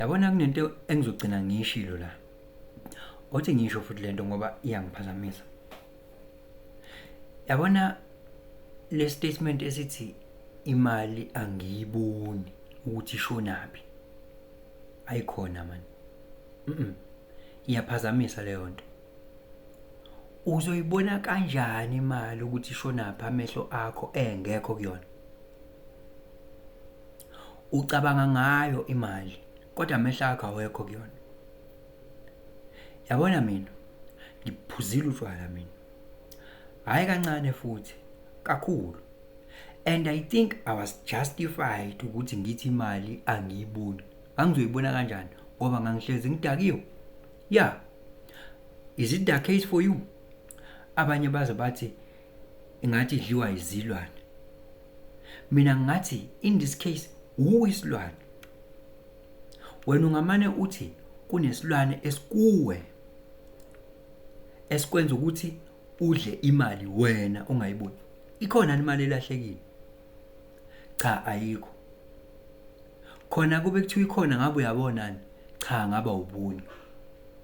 Yabona, kunento engizogcina ngiyishilo la. Othi ngisho futhi lento ngoba iyangiphazamisa. Yabona le statement esithi imali angiyiboni ukuthi ishonaphi. Ayikhona man. Iyaphazamisa leyo nto. Uzoyibona kanjani imali ukuthi ishonaphi amehlo akho engekho kuyona? Ucabanga ngayo imali kodwa amehlo akho awekho kuyona. Yabona, mina ngiphuzile utshwala mina. Hayi kancane futhi, kakhulu. And I think I was justified ukuthi ngithi imali angiyiboni. Angizoyibona kanjani ngoba ngangihlezi ngidakiwe? Yeah. Is it the case for you? Abanye baze bathi ingathi idliwa izilwane. Mina ngathi in this case uyisilwane. Wena ungamane uthi kunesilwane esikuwe esikwenza ukuthi udle imali wena ungayiboni. Ikhona imali elahlekile? Cha, ayikho. Khona kube kuthiwa ikhona, ngabe uyabonani? Cha, ngabe awuboni.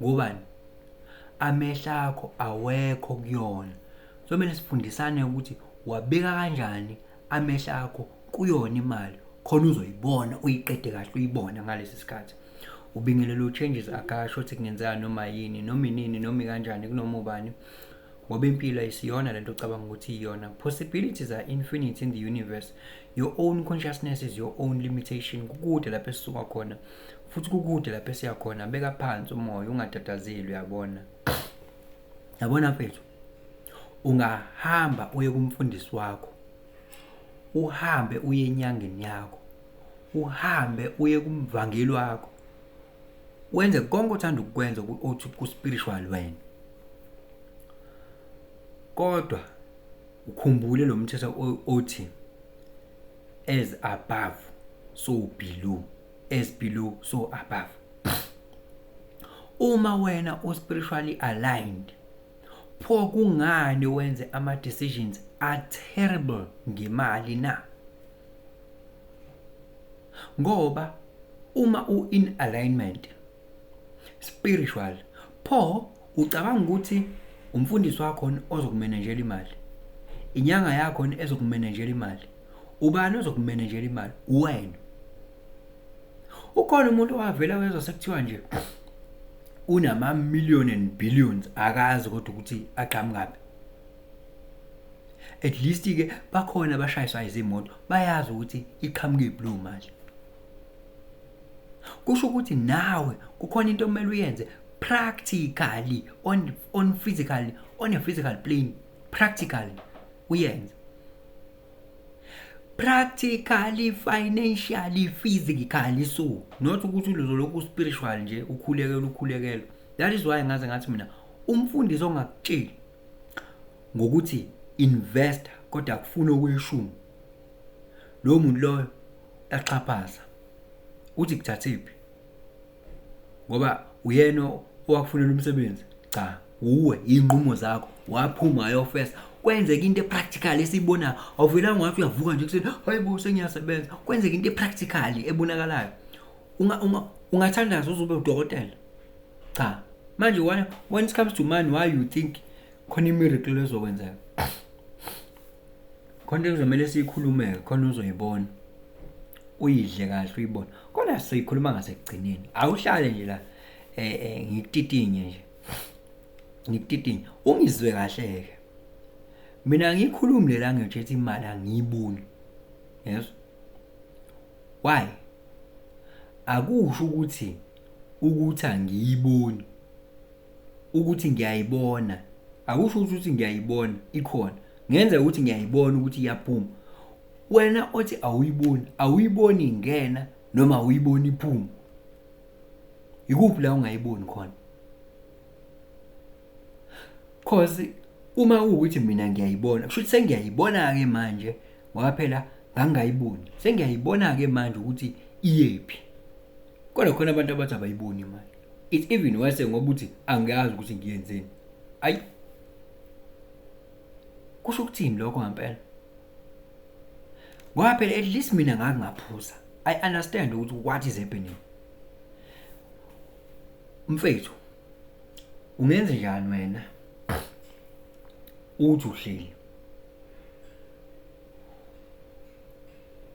Ngobani? Amehlo akho awekho kuyona. So kumele sifundisane ukuthi wabeka kanjani amehlo akho kuyona imali khona uzoyibona, uyiqede kahle, uyibona ngalesi sikhathi. Ubingelelo changes akasho ukuthi kungenzeka noma yini, noma inini, noma kanjani, kunoma ubani, ngoba impilo ayisiyona lento ocabanga ukuthi iyona. Possibilities are infinite in the universe. Your own consciousness is your own limitation. Kukude lapho esisuka khona futhi kukude lapho esiya khona. Beka phansi umoya, ungatatazeli. Uyabona, yabona mfethu, ungahamba uye kumfundisi wakho, uhambe uye enyangeni yakho, uhambe uye kumvangeli wakho, wenze konke othanda ukukwenza othi ku-spiritual wena, kodwa ukhumbule lo mthetho othi as above so below, as below so above. Uma wena u-spiritually aligned, pho kungani wenze ama-decisions a-terrible ngemali na? Ngoba uma u-in alignment spiritual, pho ucabanga ukuthi umfundisi wakho ozokumenenjela imali, inyanga yakho ezokumenenjela imali, ubani ozokumenenjela imali? Wena. Ukhona umuntu owavela wezwa sekuthiwa nje unama-million and billions, akazi kodwa ukuthi aqhamukaphi? At least ke bakhona abashayiswa izimoto, bayazi ukuthi iqhamuke blue mali. Kusho ukuthi nawe kukhona into okumele uyenze practically on physically, on a physical plane, practically uyenze practically, financially, physically, so not ukuthi ulozolokhu spiritual nje, ukhulekela ukhulekela. That is why ngaze ngathi mina umfundisi ongakutsheli ngokuthi invest kodwa akufuna okweshumi, lowo muntu loyo yaxhaphaza uthi kuthathephi, ngoba uyena owakufunela umsebenzi? Cha, uwe iy'nqumo zakho, waphuma wayofesa, kwenzeka into e-practical esiyibonayo. Awuvelanga wathi uyavuka nje ekuseni, "Hayi bo, sengiyasebenza." Kwenzeka into e-practical ebonakalayo. Ungathandaza uze ube udokotela? Cha. Manje when it comes to money, why you think khona i-miracle ezokwenzeka? Khona into kuzomele siyikhulume khona, uzoyibona, uyidle kahle, uyibone. Kodwa siyikhuluma ngasekugcineni. Awuhlale nje la, ngikutitinye nje, ngikutitinye, ungizwe kahle ke. Mina ngikhulumi le language ethi imali angiyiboni. Yes, why? Akusho ukuthi angiyiboni ukuthi ngiyayibona. Akusho ukuthi ngiyayibona ikhona. Ngenzeka ukuthi ngiyayibona ukuthi iyaphuma. Wena othi awuyiboni, awuyiboni ingena noma awuyiboni iphuma? Ikuphi la ungayiboni khona? 'Cause uma kuwukuthi mina ngiyayibona, kusho ukuthi sengiyayibona-ke manje, ngoba phela ngangingayiboni. Sengiyayibona-ke manje ukuthi iyephi. Kodwa khona abantu abathi abayiboni imali. It's even worse ngoba uthi angiyazi ukuthi ngiyenzeni. Ayi, kusho ukuthini lokho ngempela? Ngoba phela at least mina ngake ngaphuza, I understand ukuthi what is happening. Mfethu, ungenze njani wena uthi uhleli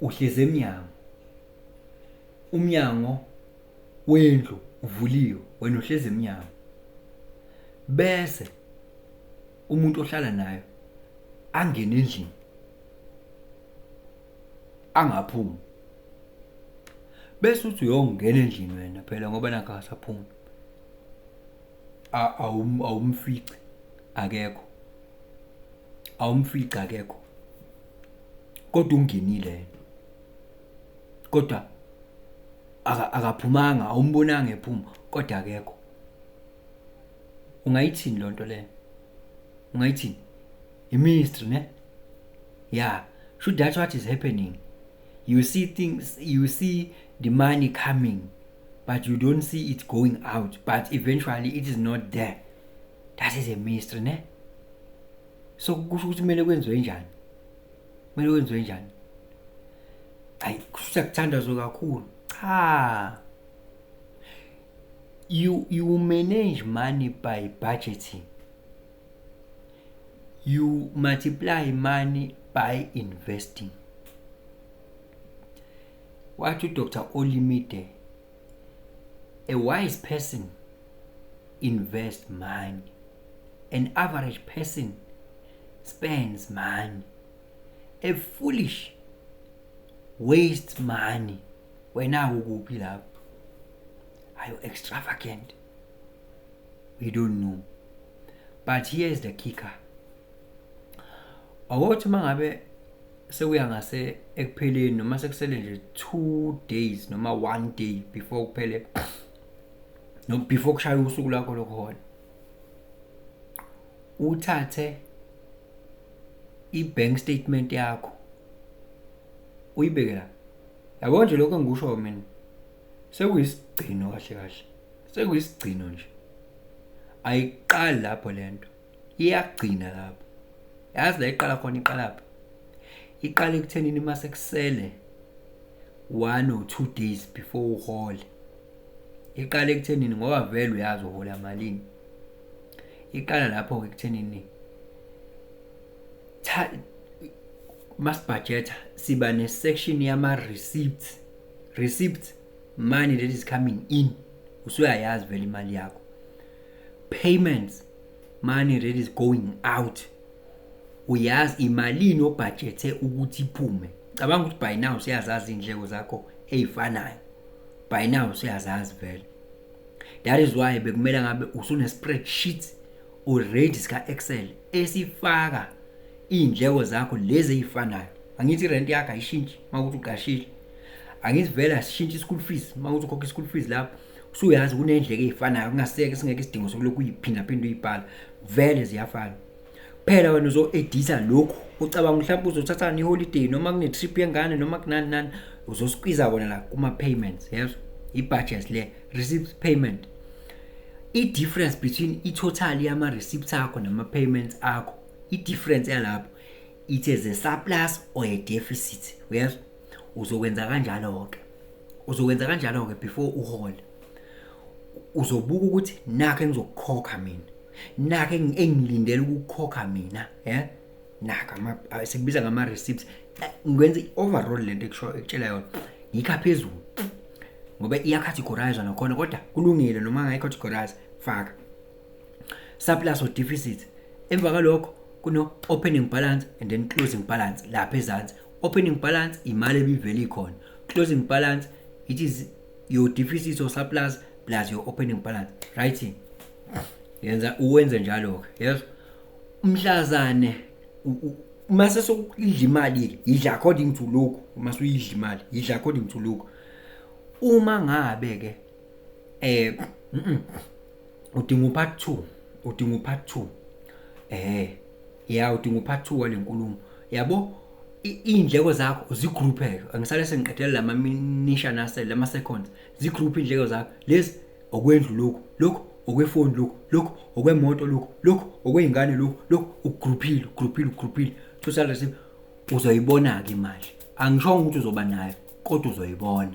uhlezi emnyango, umnyango wendlu uvuliwe, wena uhlezi emnyango, bese umuntu ohlala nayo angene endlini angaphumi, bese uthi uyongena endlini wena phela ngoba nakho akasaphumi, awumfici akekho, awumfici akekho, kodwa ungenile yena, kodwa akaphumanga, awumbonanga ephuma, kodwa akekho. Ungayithini loo nto leyo? Ungayithini? I-mystery, ne? Yeah, should that's what is happening. You see things, you see the money coming, but you don't see it going out, but eventually it is not there. That is a mystery, ne? So kusho ukuthi kumele kwenziwe njani? Kumele kwenziwe njani? Hayi, kusho kuthandazwe kakhulu. Cha. You manage money by budgeting. You multiply money by investing. Wathi uDr Olimide, a wise person invests money. An average person spends money. A foolish wastes money. Wena ukuphi lapho? Are you extravagant? We don't know. But here is the kicker. Awuthi mangabe sekuya ngase ekupheleni noma sekusele nje 2 days noma 1 day before kuphele, no before kushaya usuku lwakho lokuhola, uthathe i-bank statement yakho uyibeke la. Yabo nje lokho engikusho mina sekuyisigcino kahle kahle, sekuyisigcino nje. Ayiqali lapho lento, iyagcina lapho. Yazi la iqala khona, iqala lapha, iqala ekuthenini mase kusele 1 or 2 days before uhole. Iqala ekuthenini ngoba vele uyazi uhola malini. Iqala lapho ekuthenini masibudgeta siba ne section yama receipts. Receipts, money that is coming in, usuyayazi vele imali yakho. Payments, money that is going out, uyazi imalini obudgethe ukuthi iphume. Cabanga ukuthi by now usuyazazi indleko zakho ezifanayo, by now usuyazazi vele. That is why bekumele ngabe usune spreadsheet already sika Excel esifaka indleko zakho lezi ezifanayo. Angithi rent yakho ayishintshi makuthi uqashile, angithi vele asishintshi school fees makuthi ukhokha school fees lapho, usuyazi kunendleko ezifanayo, kungaseke singeke isidingo sokulokhu uyiphinda phinda uyibhala, vele ziyafana. Phela wena uzo-editha lokhu ucabanga mhlawumbe uzothatha ni-holiday noma kune-trip yengane noma kunani nani, uzoskwiza kona la kuma-payments. Yezwa i-budget le, receipts, payment, i-difference between i-total yama-receipts akho nama-payments akho, i-difference yalapho it is a surplus or a deficit. Uyezwa, uzokwenza kanjalo-ke, uzokwenza kanjalo-ke before uhole. Uzobuka ukuthi nakho engizokukhokha mina, nakho engilindele ukukhokha mina, nakho sikubiza ngama-receipts. Ngikwenza i-overall lento ekutshela yona, ngikha phezulu ngoba iya-categorize nakhona, kodwa kulungile noma ngayi-categorize, faka surplus or deficit. Emva kwalokho kuno opening balance and then closing balance lapha ezansi. Opening balance imali ebivele ikhona, closing balance it is your deficit or surplus plus your opening balance, right? Yenza uwenze njalo ke. Yes, umhlazane mase sokudla imali, idla according to lokhu. Mase uyidla imali, idla according to lokhu. Uma ngabe ke udinga upart 2, udinga upart 2, ya udinga upart 2 walenkulumo yabo. Indleko zakho zigroupe, angisale sengiqedela lama minisha nase lama seconds, zigroup indleko zakho lezi, okwendlu lokhu, lokhu okwefoni, lokhu lokhu okwemoto, lokhu lokhu okweyingane, lokhu lokhu, ugroupile ugroupile ugroupile total receipt. Uzoyibona ke imali, angishongo ukuthi uzoba nayo, kodwa uzoyibona.